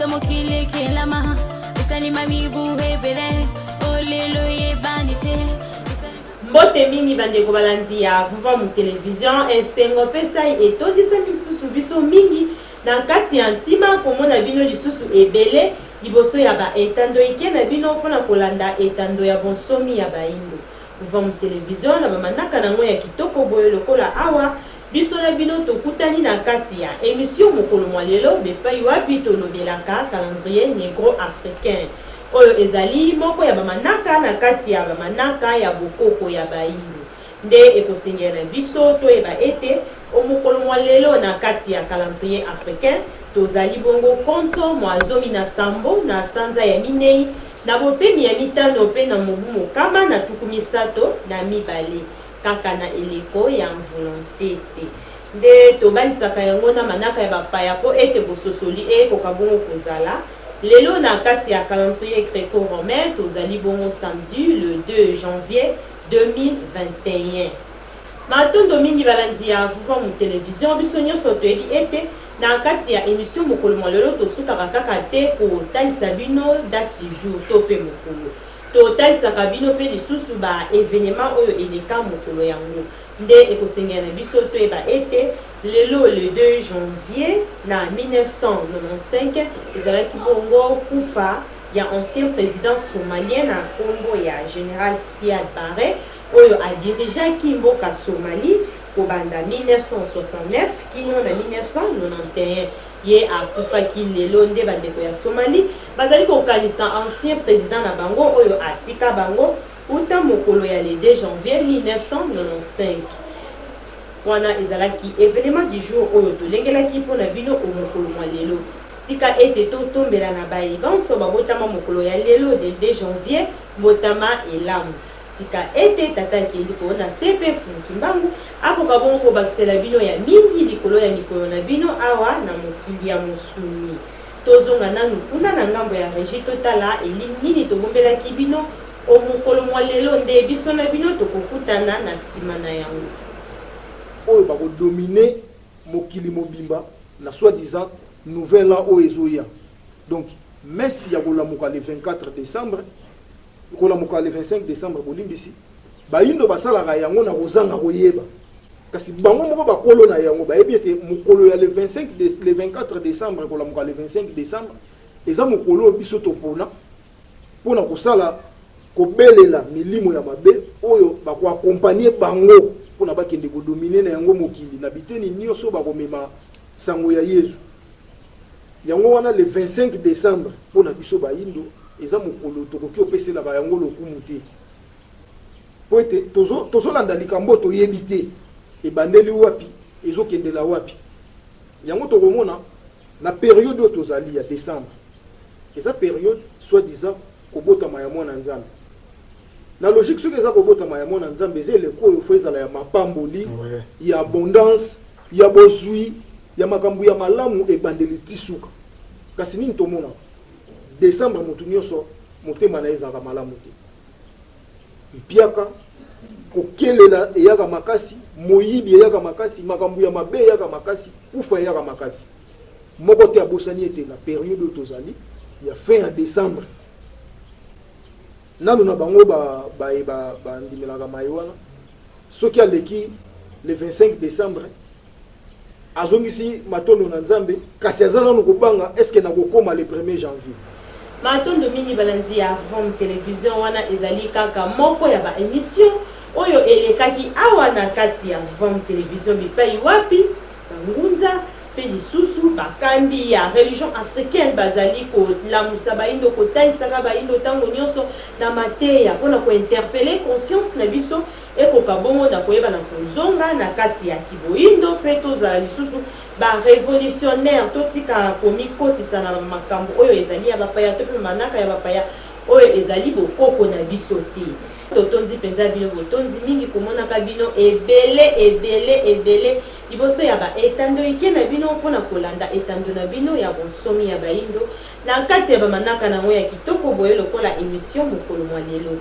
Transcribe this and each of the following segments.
Uta mokili ekelama esalima mibu ebele olelo eyebani te. Mbote mingi bandeko balandi ya Vuvamu Television, esengo mpe sai etondisami lisusu biso mingi na kati ya ntima komona bino lisusu ebele liboso ya ba etando ike na bino mpo na kolanda etando ya bonsomi ya baindo. Vuvamu Television na ba manaka na yango ya kitoko boye lokola awa Biso na bino tokutani na kati ya emission mokolo mwa lelo bepayi wapi tolobelaka calendrier negro-africain. Oyo ezali moko ya ba manaka na kati ya ba manaka ya bokoko ya bayindo. Nde ekosengela na biso toyeba ete o'mokolo mwa lelo na kati ya calendrier africain tozali bongo konto mwa 17 na sanza ya minei na bopemi ya mitano pe na mobu mokama na 32. Kaka na eleko ya mvula ntete nde tobalisaka yango na manaka ya bapaya mpo ete bososoli ekoka bongo kozala. Lelo na kati ya calendrier greco-romain tozali bongo samedi le 2 janvier 2021. Matondo mingi balandi ya Vuvamu Television, biso nionso toyebi ete na kati ya emission mokolo mwa lelo tosukaka kaka te kotalisa bino date du jour to mpe mokolo. Totalisaka bino mpe lisusu ba evenements oyo eleka mokolo yango. Nde ekosengela na biso toyeba ete lelo le 2 janvier na 1995 ezalaki bongo kufa ya ancien president somalien na kombo ya General Siad Barre oyo a dirigeaki mboka Somalie kobanda 1969 kino na 1991. Ye akufaki lelo nde bandeko ya Somalie bazali kokanisa ancien president na bango oyo atika bango uta mokolo ya le 2 janvier 1995. Wana ezalaki evenement du jour oyo tolengelaki mpo na bino o'mokolo mwa lelo. Tika ete totombela na baye banso babotama mokolo ya lelo le 2 janvier mbotama elamu. Tika ete Tata Akeli ko na se mpe Mfumu Kimbangu akoka bongo kobakisela bino ya mingi likolo ya mikolo na bino awa na mokili ya mosuni. Tozonga nanu kuna na ngambo ya regie totala elimi nini tobombelaki bino o'mokolo mwa lelo nde biso na bino tokokutana na sima na yango. Oyo bako dominer mokili mobimba na soit disant nouvel an oyo ezoya. Donc messe ya kolamuka le 24 decembre Kolamuka le 25 decembre bolimbisi, bayindo basalaka yango na kozanga koyeba. Kasi bango moko bakolo na yango bayebi ete mokolo ya le 25 le 24 decembre kolamuka le 25 decembre eza mokolo oyo biso topona mpo na kosala kobelela milimo ya mabe oyo bako accompagner bango mpo na bakende kodomine na yango mokili na biteni nyonso bakomema sango ya Yezu. Yango wana le 25 decembre mpo na biso bayindo eza mokolo tokoki opeselaka yango lokumu te mpo ete tozolanda likambo oyo toyebi te ebandeli wapi ezokendela wapi. Yango tokomona na periode oyo tozali ya decembre eza periode soit disant kobotama ya mwana Nzambe. Na logique soki eza kobotama ya mwana Nzambe eza eleko oyo fo ezala ya mapamboli, ya abondance, ya bozwi, ya makambo ya malamu ebandeli ti suka. Kasi nini tomonaka? Decembre moto nyonso motema na ye ezalaka malamu te. Mpiaka, kokelela eyaka makasi, moyibi eyaka makasi, makambo ya mabe eyaka makasi, kufa eyaka makasi. Moko te abosani ete na periode oyo tozali ya fin ya decembre, nanu na bango ba baye ba bandimelaka maye wana, soki aleki le 25 decembre azongisi matondo na Nzambe, kasi aza nanu kobanga est ce que nakokoma le premier janvier. Matondo mingi balandi ya Vom Television, wana ezali kaka moko ya ba emissions oyo elekaki awa na kati ya Vom Television bipayi wapi ba ngunza Mpe lisusu, bakambi ya religion africaine bazali kolamusa bayindo, kotalisaka bayindo tango nionso na mateya mpo na ko interpeller conscience na biso ekoka bongo na koyeba na kozonga na kati ya kiboyindo mpe tozala lisusu ba revolutionnaires, totika komikotisa na makambo oyo ezali ya bapaya to mpe manaka ya bapaya oyo ezali bokoko na biso te. Totondi mpenza bino botondi mingi komonaka bino ebele, ebele, ebele Liboso ya ba etando ike na bino mpo na kolanda etando na bino ya bonsomi ya baindo na kati ya ba manaka na yango ya kitoko boye lokola emission mokolo mwa lelo.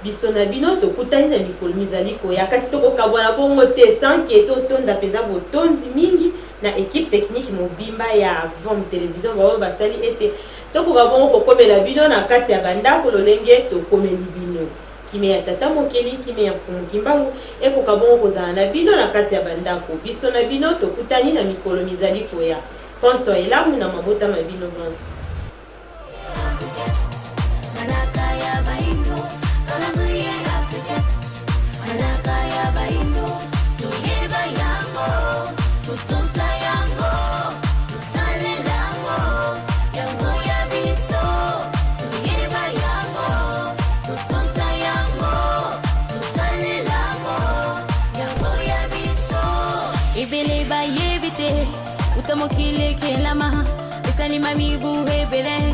Biso na bino tokutani na mikolo mizali koya, kasi tokokabwana bongo te sans que totonda mpenza botondi mingi na equipe technique mobimba ya Vom Television baoyo basali ete tokoka bongo kokomela bino na kati ya bandako lolenge tokomeli bino. Kimia ya Tata Mokeli, kimia ya Mfumu Kimbangu ekoka bongo kozala na bino na kati ya bandako. Biso na bino tokutani na mikolo mizali koya. Konso elamu na mabota ma bino banso. Ebele bayebi te uta mokili ekelama esalima mibu ebele.